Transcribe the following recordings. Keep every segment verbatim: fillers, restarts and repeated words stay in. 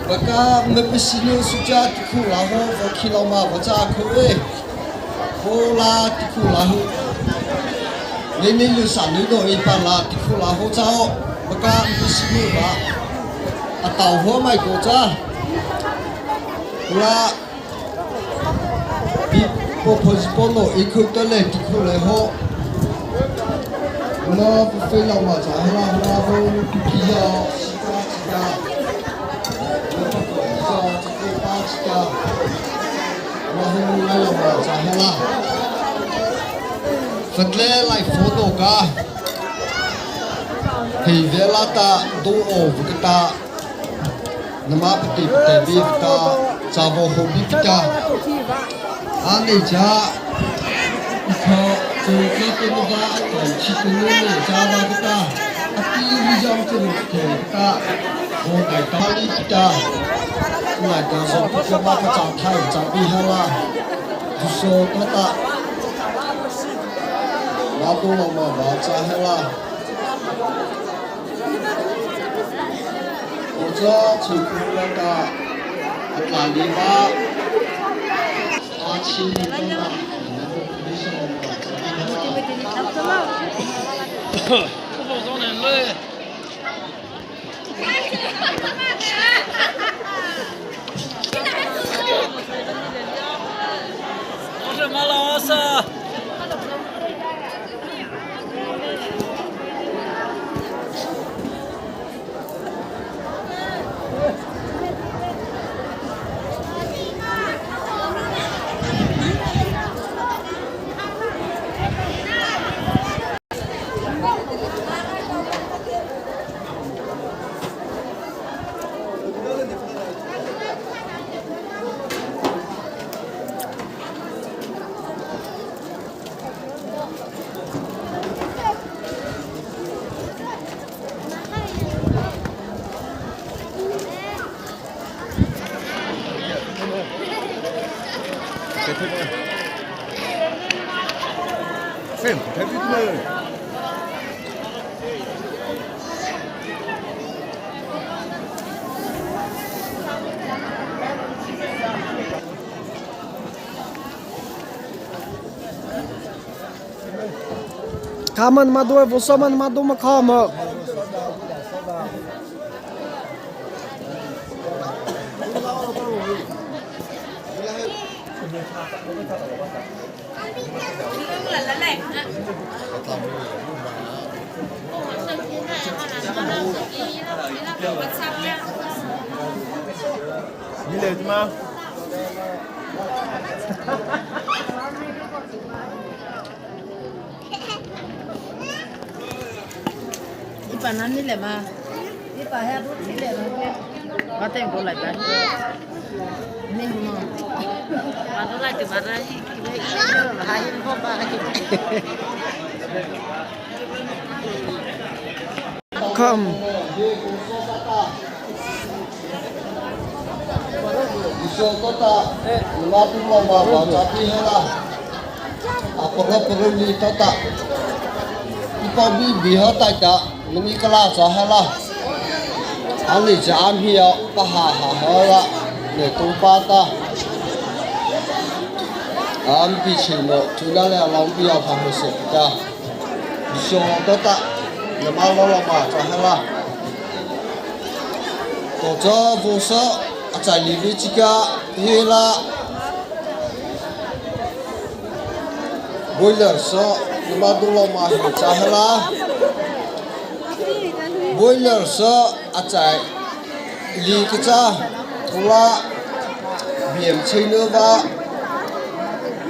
Baka mepasinu suja tikhu la ho, vo khih la ma vo cha khu e. Vo la tikhu la ho. Nini lu sa nu do i pa la tikhu la ho cha o. Baka mepasinu ba. A tao ho mai ko cha. La Pi po pho zi po no i khu ta le ti khu le ho. Na pu fe la ma cha he la, na pu pi pi ya, si ka si ka. Na pu pi ya, si ka si ka. Na pu na la ma cha he la. Fa tle lai pho no ka. Hei ve la ta, do o vu ka ta. Nama pati pati bi ta, cha vo ho bi ta. Ani cha, kha, chu cha ko na va, ko chi ko na na cha va ta. A ti bi jam ko na ta. Vo dai ta li ta. Na ta so ko cha va ka cha thai cha bi ha la. Tu so ta ta. Ma ko ma ma va cha ha la. Kha ma nama do, vo so ma nama do ma kha ma. Ipa nani le ma. Ipa he bu ti le ma. Ba teng ko lai ba. Ni mo. Ba do lai ti ba ra hi ki ba hi. Ba hi mo ba hi. Come. Isô kô ta, nama tu ma ma ma cha pi he la. A poro poro ni ta ta. I pa bi bi ha ta ta, mani kala cha he la. Ani cha am hi a, pa ha ha he la. Ne tu pa ta. Am pi chi no, tu la le a long pi a pa he se ta. Isô kô ta, nama lo lo ma cha he la. Ko cha vo sa, a chai li vi chi ka hi la. Boiler sa, nama do lo ma hi cha he la. Boiler sa, a chai li ka cha, thula, biam chei no va,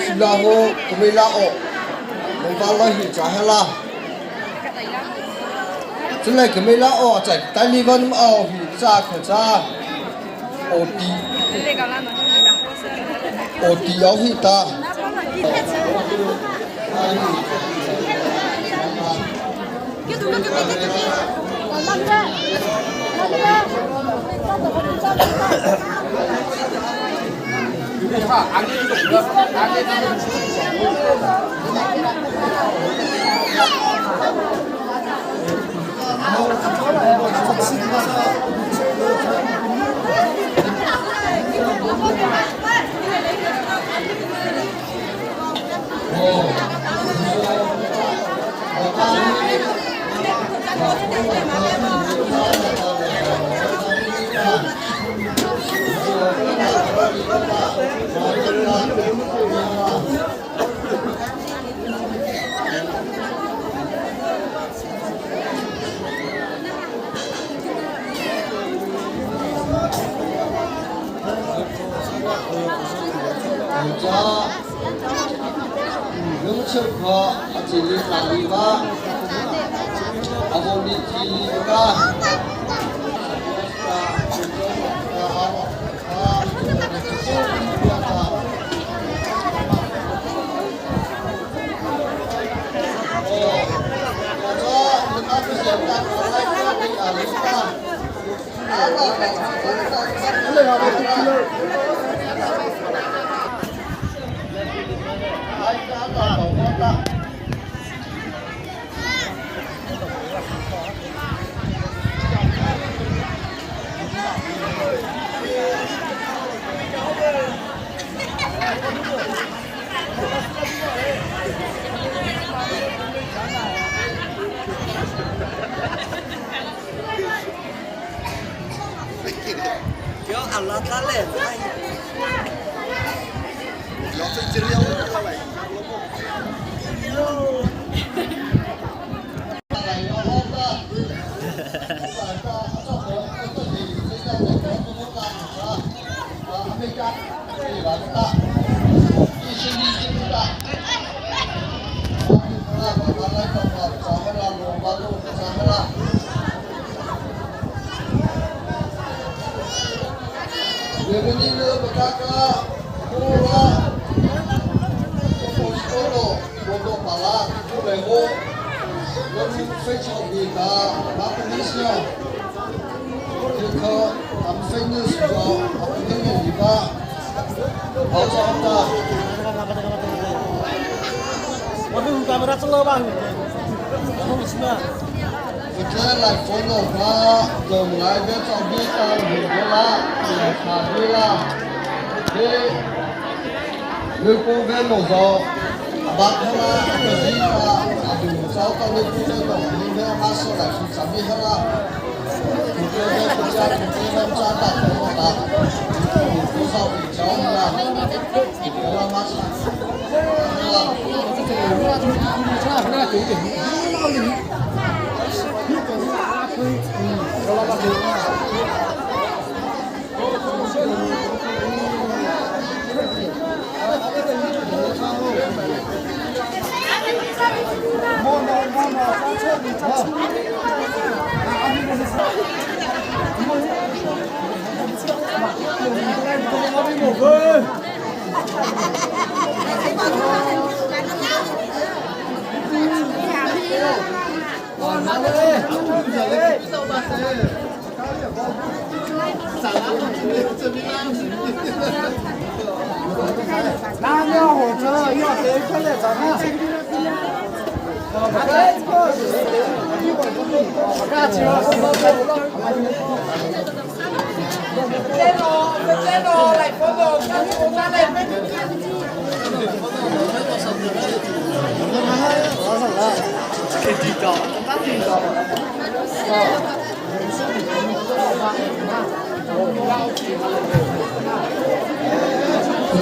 sula ho, kumela o, nong va lo hi cha he la. Chulai kumela o, a chai, tai li van o, hi cha ka cha, o ti, o ti o hi ta.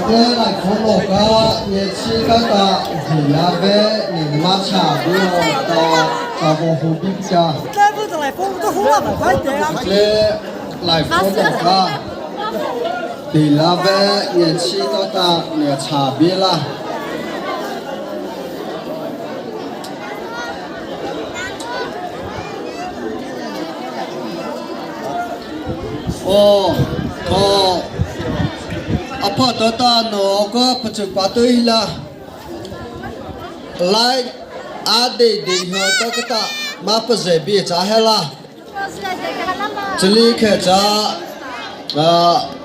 Tê lai phone lâ ka, ngiachhie ta ta, Beloved, ngiachhie ma cha, bu lo ta, ta bo hu bi cha. Tê lai phone lâ ka, Beloved, ngiachhie ta ta, ngiachhie bi la. O, o, a pha ta ta no ka pachu pa tu hi la. Lai, a dei dei ho ta ka ta, ma pa ze bi cha he la. Chali khe cha, a,